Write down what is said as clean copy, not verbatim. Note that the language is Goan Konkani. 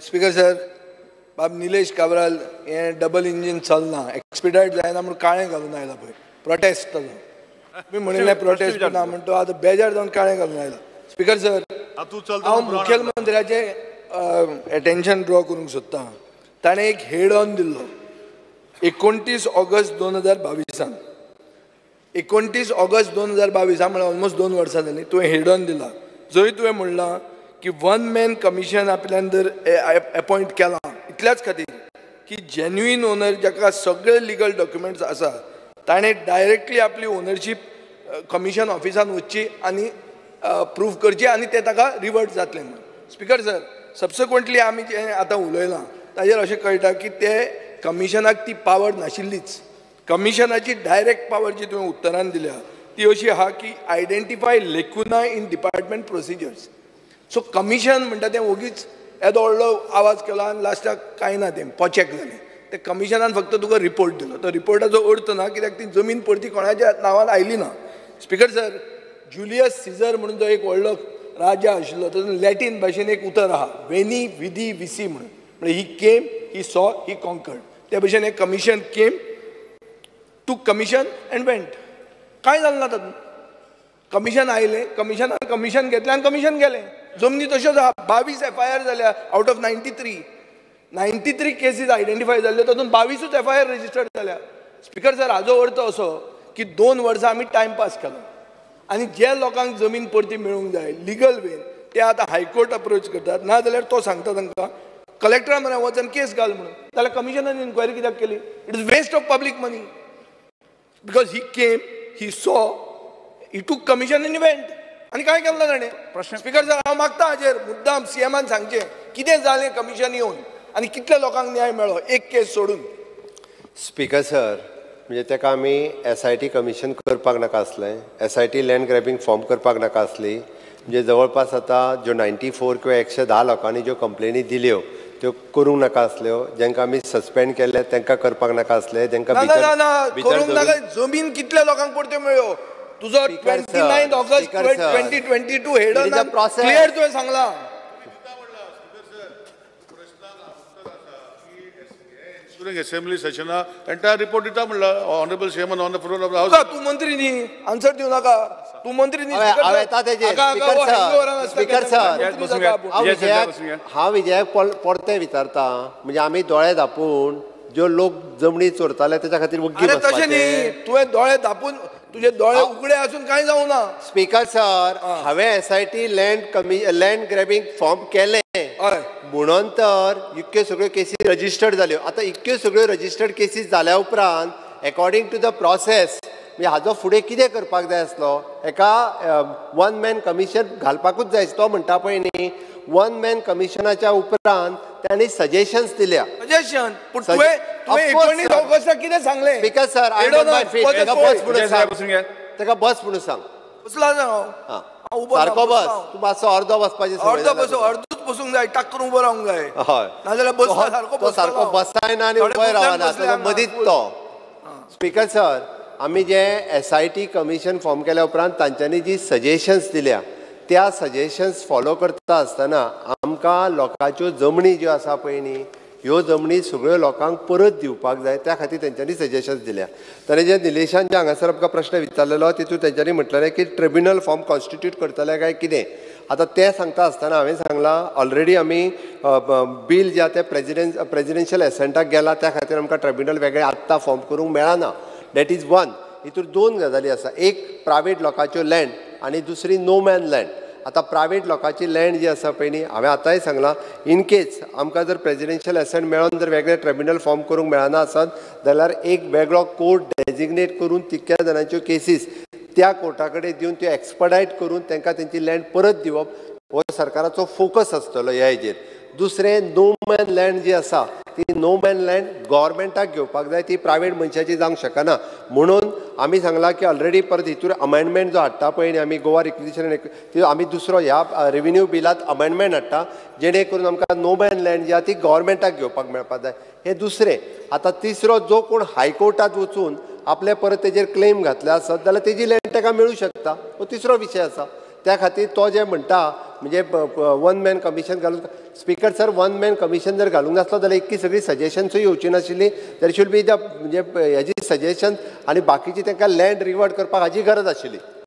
स्पीकर सर, बाब निलेश काब्राल हें डबल इंजीन चलना, एक्सपिडायट जायना म्हूण काळें घालून आयला पळय, प्रोटेस्ट ताजो. तुमी म्हणिल्लें प्रोटेस्ट ना म्हण तो आतां बेजार जावन काळें घालून आयला. स्पीकर सर, हांव मुखेलमंत्र्याचें एटेन्शन ड्रॉ करूंक सोदतां. ताणें एक हेड ऑन दिल्लो 29 ऑगस्ट 2022 29 ऑगस्ट 2022 म्हळ्यार ऑलमोस्ट 2 वर्सां जालीं. तुवें हेड ऑन दिला जंय तुवें म्हणलां की वन मॅन कमिशन आपल्यान जर एपॉयंट केलां इतल्याच खातीर की जेन्युइन ओनर जाका सगळे लिगल डॉक्युमेंट्स आसा ताणें डायरेक्टली आपली ओनरशीप कमिशन ऑफिसान वचची आनी प्रूव करची आनी ते ताका रिवर्ट जातलें म्हणून. स्पीकर सर, सबसिक्वंटली आमी जें आतां उलयलां ताजेर अशें कळटा की ते कमिशनाक ती पावर नाशिल्लीच. कमिशनाची डायरेक्ट पावर जी तुवें उत्तरान दिल्या ती अशी आहा की identify lacuna in department procedures. So commission म्हणटा तें ओगीच येदो व्हडलो आवाज केलो आनी लास्टाक कांय ना, तें पोचेक जालें. ते कमिशनान फक्त तुका रिपोर्ट दिलो, तो रिपोर्टाचो अर्थ ना कित्याक ती जमीन परती कोणाच्या नांवान आयली ना. स्पीकर सर, जुलियस सीझर म्हणून जो एक व्हडलो राजा आशिल्लो तातूंत लॅटीन भाशेन एक उतर आहा वेनी विधी विसी म्हणून, म्हणजे he came, he saw, he conquered. त्या भशेन एक commission came, took commission and went. कांय जालें ना तातूंत. कमिशन आयलें, कमिशनान कमिशन घेतलें आनी कमिशन गेलें. जमनी तश्योच आहा. 22 एफ I R जाल्या out of 93. 93 cases identify जाल्ल्यो तातूंत 22 एफ I R registered जाल्या. स्पीकर सर, हाजो अर्थ असो की 2 वर्सां आमी टायमपास केलो आनी जे लोकांक जमीन परती मेळूंक जाय लिगल वेन ते आतां हायकोर्ट अप्रोच करतात, ना जाल्यार तो सांगता तांकां कलेक्टरा म्हऱ्यान वच आनी केस घाल म्हणून. जाल्यार कमिशनान इन्क्वायरी कित्याक केली? It is waste of public money because he came, he saw, he took commission आनी वेंट. आनी कांय केलें ना ताणें. स्पीकर सर, हांव मागता हाजेर मुद्दाम सीएमान सांगचें कितें जालें कमिशन येवन आनी कितल्या लोकांक न्याय मेळ्ळो एक केस सोडून. स्पीकर सर, म्हणजे ताका आमी एसआयटी कमिशन करपाक नाका आसलें, एसआयटी लँड ग्रॅबिंग फॉर्म करपाक नाका आसली. म्हणजे जवळपास आतां ज्यो 94 किंवा 110 लोकांनी ज्यो कंप्लेनी दिल्यो त्यो करूंक नाका आसल्यो, जांकां आमी सस्पेंड केल्ले तांकां करपाक नाका आसलें, जांकां करूंक नाका. जमीन कितल्या लोकांक परत्यो मेळ्ळ्यो? तुजो 29 ऑगस्ट 2022 हेड ऑन क्लियर तुवें सांगलां. During assembly session, entire report दिता म्हणला honorable chairman on the floor of the house. तूं मंत्री न्ही, आन्सर दिवं नाका. तूं मंत्री न्ही. स्पीकर सर, हांव विजयाक परतें विचारता, म्हणजे आमी दोळे धापून ज्यो लोक जमनी चोरताले तेच्या खातीर वग्गी बसपाचें? तशें न्ही, तुवें दोळे धापून तुजे दोळे उगडे आसून कांय जावं ना. स्पीकर सर, हांवें एसआयटी लँड ग्रॅबिंग फॉर्म केलें म्हणून तर इतक्यो सगळ्यो केसी रजिस्टर्ड जाल्यो. आतां इतक्यो सगळ्यो रजिस्टर्ड केसीस जाल्या उपरांत एकोर्डिंग टू the process म्हणजे हाजो फुडें कितें करपाक जाय आसलो, एका वन मॅन कमिशन घालपाकूच जाय. तो म्हणटा पळय न्ही, वन मॅन कमिशनाच्या उपरांत तांणी सजेशन्स दिल्या. सजेशन पूण तुवें 19 ऑगस्टाक कितें सांगलें? स्पीकर सर, ताका बस म्हणून सांग, ताका बस म्हणून सांग. बसला हांव, सारको बस. तूं मातसो अर्दो बसपाची, अर्दो बस, अर्दूच बसूंक जाय, टाक करून उबो रावंक जाय. हय, नाजाल्यार बसला सारको, तो सारको बसायना आनी उबोय रावना, ताजो मदींच तो. स्पीकर सर, आमी जे एसआयटी कमिशन फॉर्म केल्या उपरांत तांच्यांनी जी सजेशन्स दिल्या त्या सजेशन्स फॉलो करता आसतना आमकां लोकांच्यो जमनी ज्यो आसा पळय न्ही, ह्यो जमनी सगळ्यो लोकांक परत दिवपाक जाय, त्या खातीर तेंच्यांनी सजेशन्स दिल्या. ताणें जे निलेशान जे हांगासर आमकां प्रश्न विचारलेलो तितून तेंच्यांनी म्हटलेलें की ट्रिब्युनल फॉर्म कॉन्स्टिट्यूट करतले काय कितें. आतां तें सांगता आसतना हांवें सांगलां ऑलरेडी आमी बील जें आहा तें प्रेजिडेन्शियल एसेंटाक गेलां, त्या खातीर आमकां ट्रिब्युनल वेगळें आत्तां फॉर्म करूंक मेळना. That is one. हितून 2 गजाली आसा, एक प्रायवेट लोकांच्यो लँड आनी दुसरी नो मॅन लँड. आतां प्रायवेट लोकांची लँड जी आसा पळय न्ही, हांवें आतांय सांगलां, इनकेस आमकां जर प्रेजिडेन्शियल एसेंट मेळोन जर वेगळे ट्रिब्युनल फॉर्म करूंक मेळना आसत जाल्यार एक वेगळो कोर्ट डेजिग्नेट करून तितक्या जाणांच्यो केसीस त्या कोर्टा कडेन दिवन त्यो एक्सपडायट करून तांकां तेंची लँड परत दिवप हो सरकाराचो फोकस आसतलो ह्या हेजेर. दुसरें, नो मॅन लँड जी आसा ती नो मॅन लँड गव्हर्मेंटाक घेवपाक जाय, ती प्रायवेट मनशाची जावंक शकना. म्हणून आमी सांगलां की ऑलरेडी परत हितूर अमेंडमेंट जो हाडटा पळय न्ही आमी गोवा रिक्विजिशन, ती आमी दुसरो ह्या रेविन्यू बिलांत अमेंडमेंट हाडटा जेणे करून आमकां नो मॅन लँड जी आसा ती गव्हर्मेंटाक घेवपाक मेळपाक जाय. हें दुसरें. आतां तिसरो, जो कोण हायकोर्टांत वचून आपले परत तेजेर क्लेम घातले आसत जाल्यार तेजी लँड ताका मेळूं शकता, हो तिसरो विशय आसा. त्या खातीर तो जे म्हणटा म्हणजे वन मॅन कमिशन घालून. Speaker sir, one man commission जर घालूंक नासलो जाल्यार इतकी सगळी सजेशन्सूय येवची नाशिल्ली. There should be the म्हणजे हेजी सजेशन आनी बाकीची तांकां लँड रिवर्ट करपाक हाजी गरज आशिल्ली.